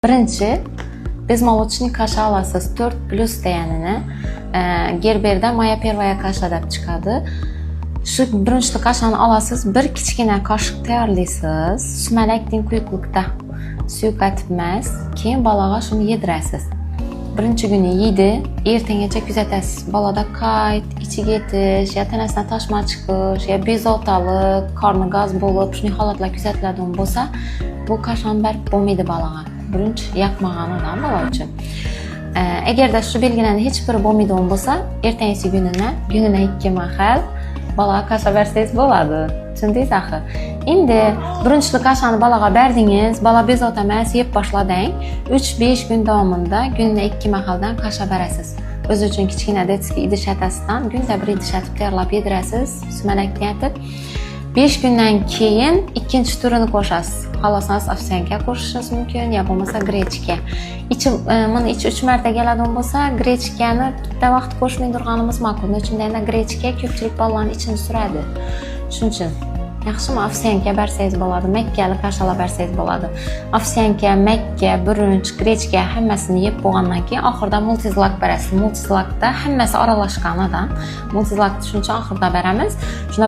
Birinchi безмолочный каша olasiz, 4+ deganini. Gerberda "Моя первая каша" deb chiqadi. Shu birinchi каша ni olasiz, bir kichkina qoshiq tayyorlaysiz, sumalakdek quyuqlikda, suyuqatib emas. Keyin bolaga shuni yedirasiz. Birinchi kuni yeydi, ertangacha kuzatasiz. Bolada qayt, ichi ketish, yo tanasidan toshma chiqish, yo bezovtalik, qorni gaz bo'lib, shunday holatlar kuzatiladigan bo'lsa, bu каша ni berib bo'lmaydi bolaga. Birinchi yoqmaganidan bola uchun. Agarda shu belgilarni hech biri bo'lmaydigan bo'lsa, ertangisi kunina kunina ikki mahal bolaga каша bersangiz bo'ladi. Tushundingiz axir? Endi birinchi каша ni bolaga berdingiz, bola bezovta emas, yeb boshladi. 3-5 kun davomida kunina ikki mahaldan каша berasiz. O'zi uchun kichkina детский idish atasidan kunda bir idish atib tayyorlab yedirasiz, sumalakni atib. 5 kundan keyin ikkinchi turini qo'shasiz. Xohlasangiz, овсянка qo'shishingiz mumkin, yo bo'lmasa гречка. Ichi buni ichi 3 marta keladigan bo'lsa, гречка ni bitta vaqt qo'shmay turganimiz ma'qul. Nima uchun deganda, гречка ko'pchilik bolalarni ichini suradi. Shuning uchun yaxshimi, овсянка bersangiz bo'ladi, makkali каша lar bersangiz bo'ladi. Овсянка, makka, burunch, гречка hammasini yeb bo'lgandan keyin oxirida мультизлак berasiz. Мультизлак da hammasi aralashganidan. Мультизлак ni shuning uchun oxirida beramiz. Shunda